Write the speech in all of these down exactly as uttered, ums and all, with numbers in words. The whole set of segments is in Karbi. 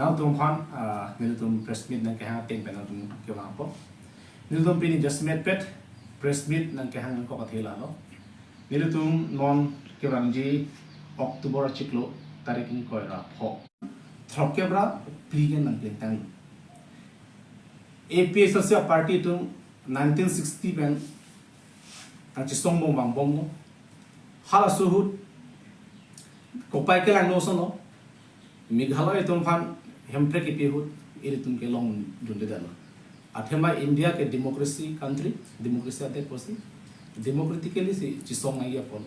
Nangtum aphan, ah, nelitum press meet nangkehang ateng pen nangtum kevang po. Nelitum pini just met pet press meet nangkehang nangkok athe lalo. Nelitum non kevangji October achiklo tarik ingkoi ra pho. Throkkep ra phli ke nangplengtang. A P H L C a-party atum nineteen sixty pen nangchisong bom vangbomlo. Halaso ahut kopai kelangno ason lo. Meghalaya atum aphan Hemprek kipi ahut ilitum ke longdundedetlo. Athema India ke democracy country, democracy adet pusi, democratically si chisong nangji apot.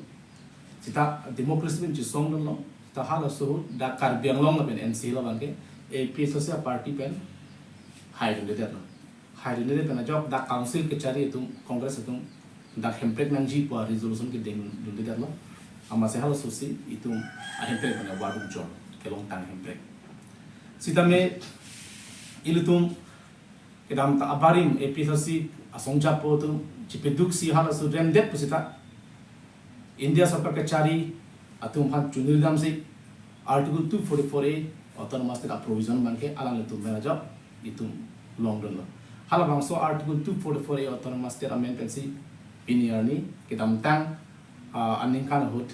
Seta democracy pen chisongdunlo. Seta halaso ahut dak Karbi Anglong lapen N C lapen ke A P H L C a-party pen haidundedetlo. Haidundedet pen ajok dak council kechari atum, Congress atum dak Hemprek nangji pu a-resolution kedengdundedetlo. Amatsi halaso si itum a-Hemprek pen awardun chot, kelongtang Hemprek. Sitame ilitum kedamtang abarim A P H L C asong japo atum chipeduk si halaso remdet pusita India sorkar kechari atum aphan chuniri damsi Article two forty-four A Autonomous State a-provision abangke alanglitum pen ajok itum longdunlo. Halabangso Article two forty-four A Autonomous State amendment pensi pini arni kedamtang, ah, aningkan ahut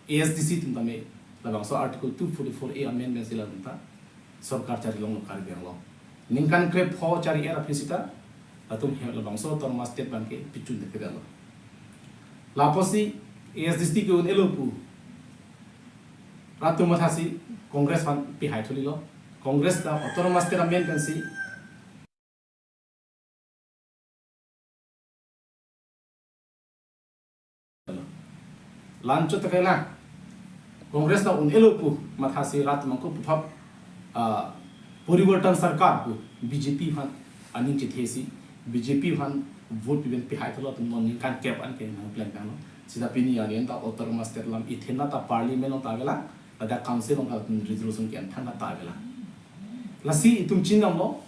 A S D C atum tame labangso Article two forty-four A amendment pensi latum ta sorkar chari longlo Karbi Anglong. Ningkan krepho chari-et aphi sita latum hem labangso Autonomous State abangke pichun dekdetlo. Lapusi A S D C ke un-elo pu rat atum mathasi Congress aphan pihai thulilo. Congress ta Autonomous State amendment pensi la-anchot ta kaila Congress ta un-elo pu mathasi rat atum ako puthot, ah, Porivartan Sarkar pu B J P aphan aning chethesi B J P aphan vote pipen pihai thulo atum non ningkan kep an ke nangplengtanglo. Sita pini arni anta Autonomous State alam ithin ta Parliament along ta avelang, ladak Council along ta resolution ke-en than ta avelang. Lasi itum chinidamlo,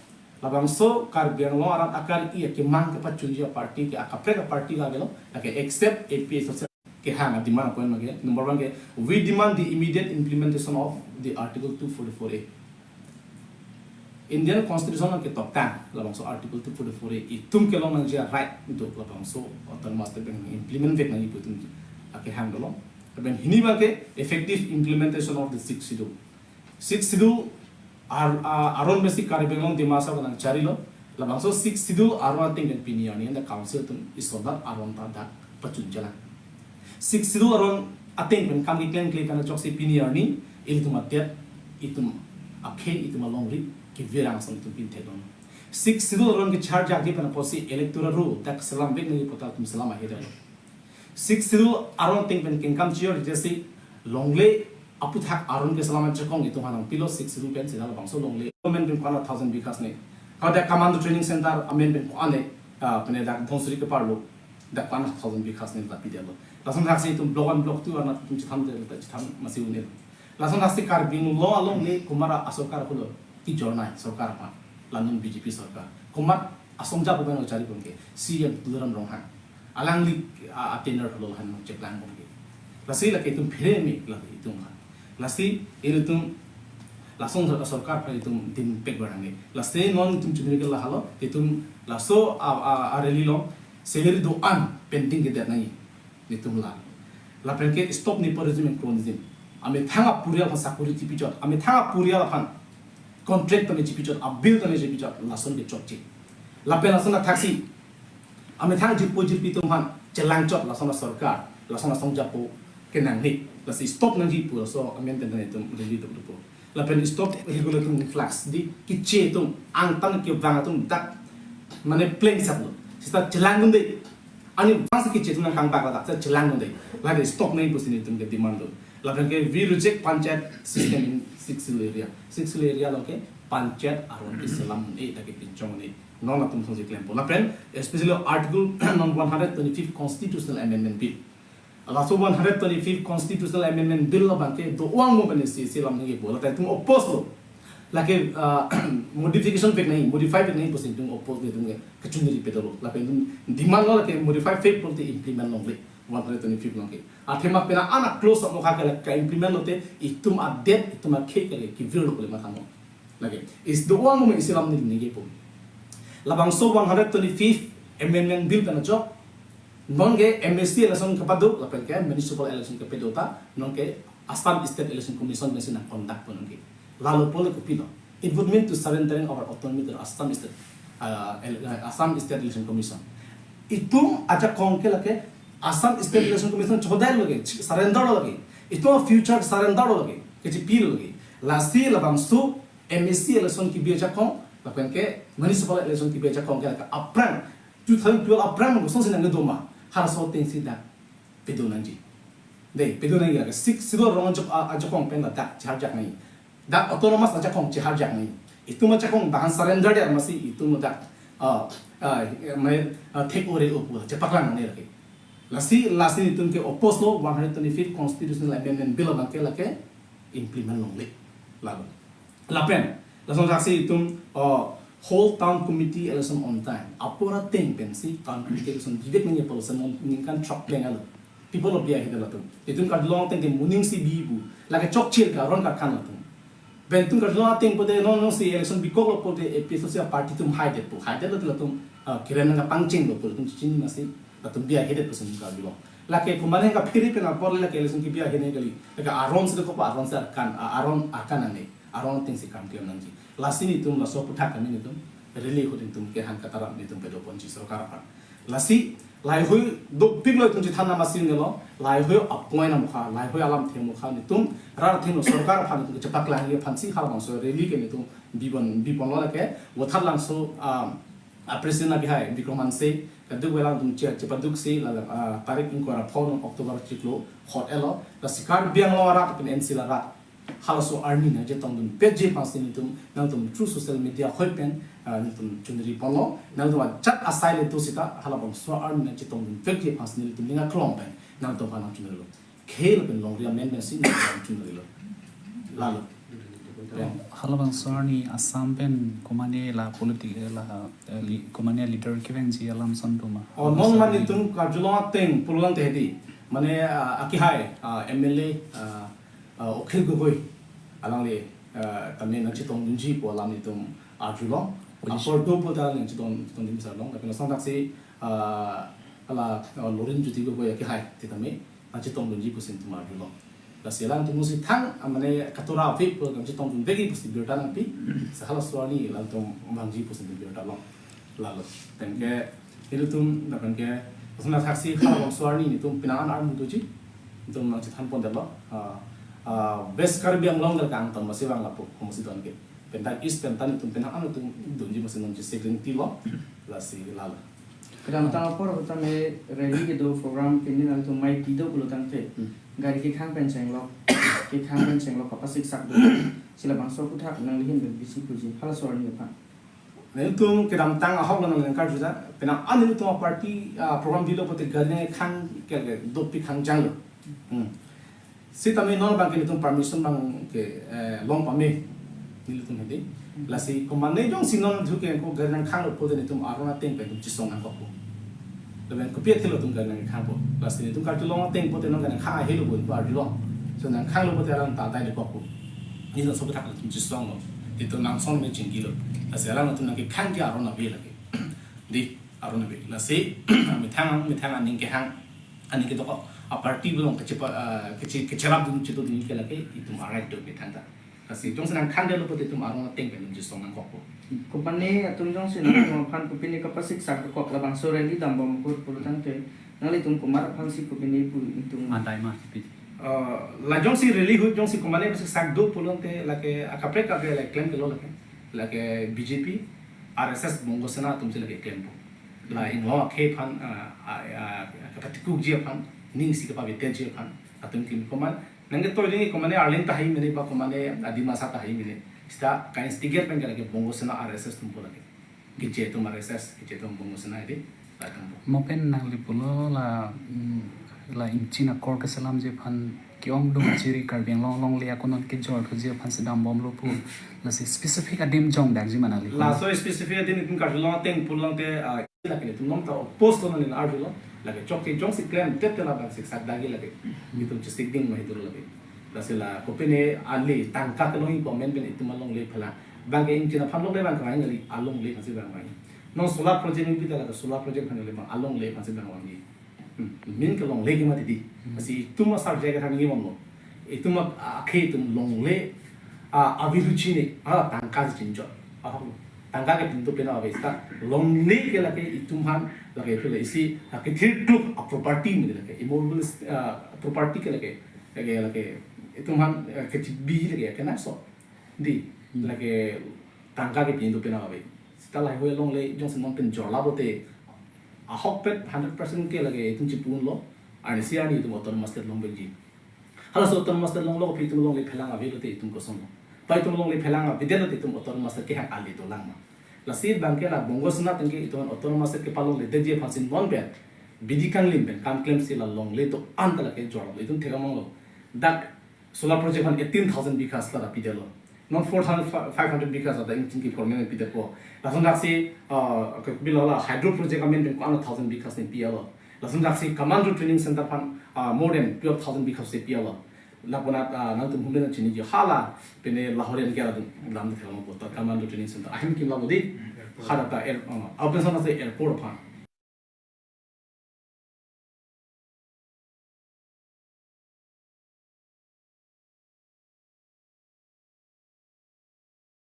labangso Karbi Anglong arat akari akemang kepachunji a-party ke akaprek a-party ke avelo, lake except A P H L C kehang a-demand a-point abangke, number one ke, we demand the immediate implementation of the Article two forty-four A. Indian Constitution along ketoktang labangso Article two forty-four A itum kelong nangji a-right do labangso Autonomous State pen implement vek nangji pu itum akehang dolo. Lapen hini abangke effective implementation of the Sixth Schedule. Sixth Schedule ar-, a-, aron pensi Karbi Anglong Dima Hasao nangcharilo. Labangso Sixth Schedule aron ateng pen pini arni anta Council atum isonat aron ta dak pachunchelang. Sixth Schedule aron ateng pen kam keklem kle pen ajoksi pini arni ilitum adet, itum akhei, itum alongri kevirang ason itum pinthekdun. Sixth Schedule aron kecharjak ji pen apotsi electoral roll dak selam vek nangji pu ta itum selam ahedetlo. Sixth Schedule aron ateng pen kengkam chijor jesi longle aputhak aron keselam an chekong itum aphan nangpilo Sixth Schedule pen sita labangso longle government pen ko-an a thousand bighas ne. Kada Commando Training Center amen pen ko-an ne, ah, pene dak Dhansiri keparlo dak ko-an a thousand bighas ne ta pidetlo. Lason thaksi itum block one, block two arnat itum chetham de, chetham masi un-e. Lason thaksi Karbi Anglong along ne komat a-sorkar holo, kejor nai sorkar aphan, la non B J P sorkar. Komat asong japo pen ochari pon ke, C M Tuliram Ronghang. Alangli a, a-tenure holo han cheklang pon ke. Lasi lake itum phere me lake itum ha. Lasi ilitum lason thar sorkar aphan itum dimpek barang ne. Lasi non itum chunri ke lahelo, itum laso a, a, a-rally along salary do-an pending kedet nangji. Netum la. Lapen ke stop nepotism and cronyism. Amethang apurial aphan sakuri chipijot, amethang apurial aphan contract tame chipijot, a-bill tame chipijot, lason kechokche. Lapen lason athaksi amethang jirpo jirpi atum aphan chelangchot lason a-sorkar, lason asong japo kenangne. Lasi stop nangji pu laso amen pen netum rally do dopo. Lapen stop irregular atum influx, di keche atum, angtan kevang atum dak mane pleng saplo. Sita chelangdunde. Ani bangsi keche atum nangkangbak ladak sita chelangdunde. Lake stop nangji pusi netum ke demand do. Lapen ke we reject panchayat system in Sixth Schedule area. Sixth Schedule area along ke panchayat aron keselam un-e, dak kepinchong un-e. Non atum songsi klempo. Lapen especially Article non one hundred twenty-fifth Constitutional Amendment Bill. Laso one hundred twenty-fifth Constitutional Amendment Bill abangke do-an mo bene si selam nangji pu. Lata itum oppose lo. Lake, ah, modification vek nangji, modify vek nangji pusi itum oppose netum ke kachunri pedolo. Lapen itum demand lo lake modify vek pulote implement longle one hundred twenty-fifth along ke. Athema pena ana clause amokha ke lake implement lote itum adet, itum akhei ke kevirlo pule mathamo. Lake, is the one moment isi alam neli ningje pu. Labangso one hundred twenty-fifth Amendment Bill pen ajok, non ke M A C election kapado, lapen ke municipal election kapado ta, non ke Assam State Election Commission pensi nang conduct pon nangji. Lalo pule kopilo. It would mean to surrendering our autonomy to Assam State, uh, ele- uh, Assam State Election Commission. Itum ajakong ke lake Assam State Election Commission chodai lo lake, surrender lo lake. Itum future surrender lo lake, kachipilo lake. Lasi labangso M A C election kebi ajakong, lapen ke municipal election kebi ajakong ke lake aphrang, two thousand twelve aphrang kosonsi nangkedoma, halaso atengsi dak pado nangji. Dei, pado nangji lake Sixth Schedule rong ajak- a- ajakong pen ladak chiharjak nangji. Dak autonomous ajakong chiharjak nangji. Itum ajakong bahan surrender dia masi itum dak, ah, ah, mane, ah, take over o pu chepaklang nangji lake. Lasi, lasi itum ke oppose lo one hundred twenty-fifth Constitutional Amendment Bill abang ke lake implement longle. Lalo. Lapen, lason saksi itum, uh, hold town committee election on time. Apor ateng pensi town committee election bibek nangji apor lason ningkan throk peng alo. People of Bihar hidel atum. Itum karjulong ateng ke moning si bi pu. Lake chokchir ka ron ka kan atum. Pen itum karjulong ateng pote non non si election bikok lo pote A P H L C party atum haidet pu. Haidet lo latum, uh, kiran nang kapangcheng lo pu latum chini masi. Latum Bihar hidet pu sini karjulong. Lake komatne kaphere pen apor lake election kebi ahin kali. Lake aron si ko aron si akan, a- aron akan ane. Aron atengsi kam klem nangji. Lasi netum laso aphuthak kami netum rally ahut netum kehang kataram netum pado ponji sorkar aphan. Lasi laheihui dopik lo itum chethan nama si nelo, laheihui appoint amokha, laheihui alamthe amokha netum rat athengno sorkar aphan netum kechepaklang aphansi halabangso rally ke netum bipon, bipon lo lake, Vothatlangso, um, a president akehai Bikram Hanse, kadokave alangtum che- chepaduksi la, ah, tarik ingkoi ra pho October chiklo hot elo, lasi Karbi Anglong arat pen N C Hills arat halaso arni nangchetongdun vekji aphansi netum, nangtum through social media ahoi pen, ah, netum chunri ponlo, nangtum ajat asai le tu sita halabangso arni nangchetongdun vekji aphansi netum ning aklong pen nangtum aphan nangchunrilo. Khel pen longri amen pensi nangchunrilo. Lalo. Pen. Halabangso arni Assam pen komatne la politic, eh, la, eh, li- komatne leader kevangji alam son doma. Oh, non mane itum karjulong ateng pulang te hedi. Mane, ah, akehai, ah, M L A, ah, ah, Akhil Gogoi. Alangli, ah, tame nangchetongdunji pu alam netum arjulong. Opposition. Apor do pu ta nangchetong, chetongdun bisa long. Tapi lason saksi, ah, hala, ah, Lurinjyoti Gogoi akehai, titame nangchetongdunji pusi netum arjulong. Lasi alangtum si thang, ah, mane katura ave pu nangchetongdun vekji pusi birta nangpi. Sa halaso arni alangtum vangji pusi netum birta long. Lalo. Pen ke ilitum, lapen ke, lason saksi halabangso arni netum penang an armu doji. Netum nangchethan pondetlo. Ah, ah, West Karbi Anglong del kangton masi vang lapu, komosi don ke. Pen ta East pen ta netum penang an netum dunji masi nonji security lo. Lasi lalo. Kedamtang apor tame rally kedo program kini nangtum maipi do pulo tangte. Hmm. Gari kekhang pen chenglok, kekhang pen chenglok kapasik sak do. Si labangso aphuthak nanglihin pen bisi puji. Halaso arni aphan. Netum kedamtang ahok lo nangli nangkarju ta. Penang an netum aparty, ah, program bilo pote gari nangkhang ke dopik khang janglo. Hmm. Sitame non abang ke netum permission abang ke, eh, long pame nelitum hedi. Lasi komatne jongsi non thu ke ko gari nangkhanglo pote netum aron ateng pen netum chesong nangkokpo. Lapen kopi athelo netum gari nangkhangpo. Lasi netum karjulong ateng pote non gari nangkhang ahelo pu arjulong. So nangkhanglo pote alang ta dai dokokpo. Netum laso aphuthak netum chesonglo. Netum nangson me chinggilo. Lasi alang netum nangkekhangji aron ave lake. Dei, aron ave. Lasi methang, methang aning kehang, aning kedokok aparty belong kechepa, ah, keche- kecherapdun chetongdun ke lake itum a-right do methang ta. Lasi jongsi nangkhangdetlo pote itum aron ateng pen netum chesong nangkokpo. Komatne atum jongsi nangtum aphan kopine kapasik sak dokok labangso rally dambom ahut pulo tangte, nanglitum komat aphansi kopine pu itum. Adai ma, P T. Ah, la jongsi rally ahut jongsi komatne pasik sak do pulote lake akaprek kaprek lake klemkelo lake. Lake B J P, R S S, Bongo Sena atumsi lake klempo. La inglong akhei aphan, ah, ah, ah, kapatikukji aphan, ning isi kapavetetji aphan, atum klempo. Komat nangketoi ding komatne Arleng tahai mene ba komatne Dimasa tahai mene. Sita ka-instigate pen ke lake Bongo Sena R S S atumpo lake. Keche atum R S S, keche atum Bongo Sena hedi, latumpo. Mo pen nangli pulo la, mm, la ingchin akor keselamji aphan ke-ongdung achiri Karbi Anglong longle ako non kejor thuji aphansi dambomlo pu. Lasi specific adim jongdakji ma nangli? Laso specific adim itum karjulong ateng pulote, ah, lake netum nonta oppose lo nangli arjulo. Lake chokche jongsi klemdet te labangsi sakdakji lake. Netum chesik ding ma hidul lake. Lasi la kopine ali tangka kelongji pu amen pen itum alongle phala. Bang ke ingchin aphan longle bang kevang kali, alongle aphansi bang vang. Non solar project ni pita la solar project aphan longle bang, alongle aphansi bang vang. Hmm. Min ke longle ke mati di. Hmm. Lasi itum asar jai kethang ni bomlo. Itum a, akhe itum longle, a, abhiruchi ne, a, tangka si chinchot. A, tangka ke pintu pena ave seta. Longle ke lake itum aphan, lake pule isi, lake thir kluk a property mati lake. Immovable, a, property ke lake, lake, lake, itum aphan, a, kechibi lake, kena so. Di, Hmm. lake tangka ke pintu pena ave. Seta lahai hui longle jongsi non pen jorla pote. Ahokpet hundred percent ke lake itum chipu unlo. Arnisi arni itum autonomous state longvekji. Halaso autonomous state longlo aphi itum longle phelang ave lote itum kosonlo. Ba itum longle phelang avedet lote itum autonomous state kehang ale dolang ma. Lasi bang ke la Bongo Sena ateng ke itum autonomous state kepalongledetji aphansi non pen bidi kanglim pen kam klemsi la longle do-an ta lake jorlo. Itum thek-amanglo. Dak solar project aphan eighteen thousand bighas la pidetlo. Non four thousand five hundred bighas ada ingchin ke government pidetpo. Lason daksi, ah, ke bilo la hydro project amen pen ko-an thousand bighas ne pilo. Lason daksi commando training center aphan, ah, more than twelve thousand bighas se pilo. Lapunat, ah, nangtum humlen chiniji hala pene Lahore ke alam thelo ko ta commando training center. Ahem kim labo di. Hala ta air, ah, apen sana se airport aphan.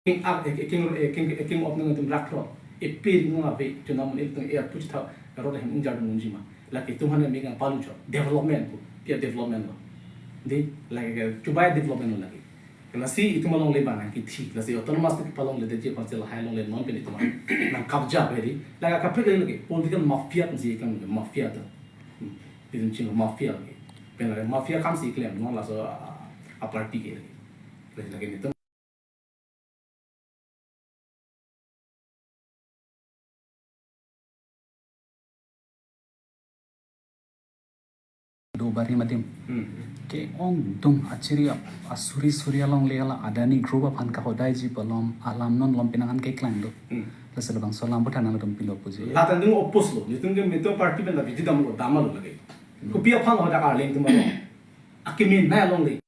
King ar, eh, king, eh, king, eh, king of nang tum raklo. Epi ring ave, chuna mun itum airport tha, rot hem ingjardun unji ma. Lake itum aphan me kangpalu cho. Development pu, pia development lo. Di, lake ke, chubai development lo lake. Lasi itum alongle bang nangkithi, lasi autonomous state kepalongledetji aphansi lahai longle non pen itum nangkapja ave di. Lake kaprek lake, political mafia kan si kan mafia to. Hmm. Itum ching mafia lake. Pen lake mafia kamsi klem non laso a, a party ke lake. Lake, lake itum do bari madim. Hmm. Ke-ongdung achiri ap-, asuri suri alongle la Adani Group aphan kahodaiji pu alam, alam non lom penang an keklang do. Hmm. Lasi labangso alam pu thanang latum pilo puji. Lata nung oppose lo, nitum ke meto party pen la bidi damlo, damlo lake. Hmm. Kopi aphan hodak arleng tum alo. Akimi na longle.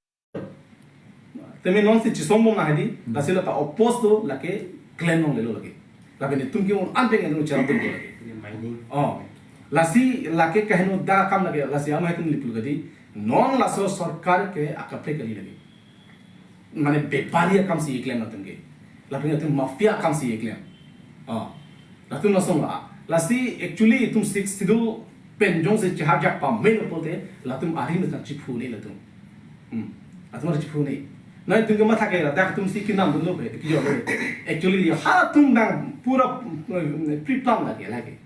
Teme non si chisong bom na hadi, Hmm. lasi lata oppose do lake klem longlelo lake. Lake nitum ke un-an pen nung cherap do lake. Ini mining. Oh. Lasi lake kaheno da kam lake, lasi ama itum lipul kadi. Non laso sorkar ke akaprek kali lake. Mane bepari akamsi klem latum ke. Lapen latum mafia akamsi klem. Oh. Latum lason la. Lasi actually itum Sixth Schedule pen jongsi chehajak pame lo pulote latum arim ta chiphu ne latum. Hmm. Latum arim chiphu ne. Na itum ke matha ke la dak atum si kinam dunlo ke, kijorlo ke. Actually halatum bang pura, eh, pre-plan lake, lake.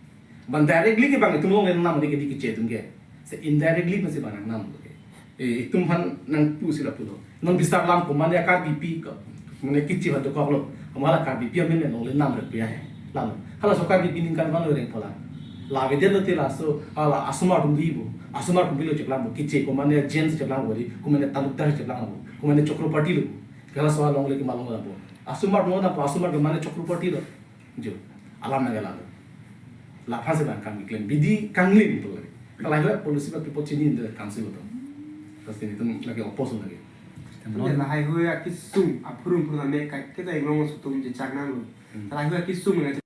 Bang directly ke bang itum longle nam de ke di keche atum ke. Se indirectly pensi bang nangnam ke. Eh, itum aphan nangpu si lapulo. Non bisar lam ko mane Karbipi ko. Mane kichi ba dokok lo. Amala Karbipi amen longle nam re puya he. Lam. Halaso Karbipi ningkan van lo reng pola. La avedet lote laso, hala asomar atum di bo. Asomar atum bilo cheplang bo. Kiche ko mane Jain cheplang bo di. Ko mane talukdar cheplang bo. Ko mane Chakraborty lo. Halaso alongle ke malong la bo. Asomar mo na asomar ke mane Chakraborty lo. Jo, alam nang lalo. Laphan si bang kam keklem, bidi kanglim pu lake. Kalai hua policy ba people chini in the council to. Pasti nitum lake oppose lake. Tamo lahai hua akisung, aphurum phurum ame kai, kita inglong sutum jechak nang lo. Hmm. Lahai hua akisung na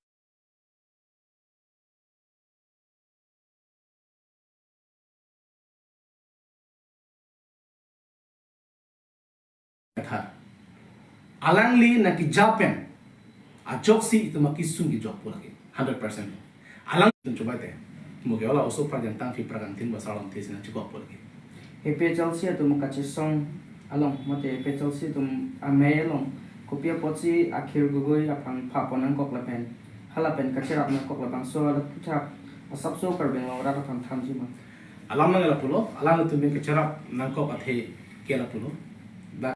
Kathar. Alangli nangkejap pen ajoksi itum akisung kejokpo lake. Hundred percent. Alangtum chobai te. Mo ke ola oso Pradyang Tangvi Pradyang Thin Basa Lam This na chikokpo lake. A P H L C atum kachesong along, mate A P H L C atum amei along, kopi apotsi Akhil Gogoi aphan pha pon nangkok lapen, halapen kacherap nangkok labangso alat puthak asapso Karbi Anglong arat aphan thanji ma? Alam nang lapulo, alangtum pen kacherap nangkok athe ke lapulo. Da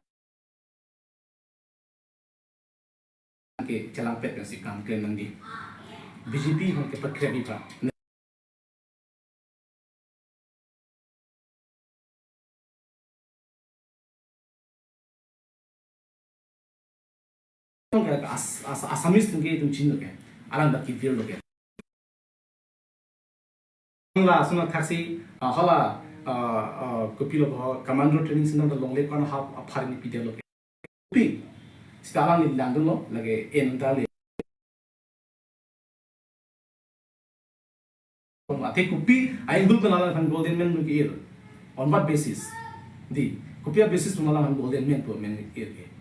ke chelangpet pensi kam klem nangji. B J P hong ke pakrep ipa. As, as, Assamese atum ke itum chinilo ke. Alang dak kivir lo ke. La suna thaksi, ah, hala, ah, ah, kopilo ho, commando training center ta longle ko-an ha, apharini pidetlo ke. Pi. Sita alangli langdunlo, lake en ta le. Athe kopi a-inghul pen alangphan golden man pu ke-ir? On what basis? Dei, kopi a-basis pen alangphan golden man pu man ir ke?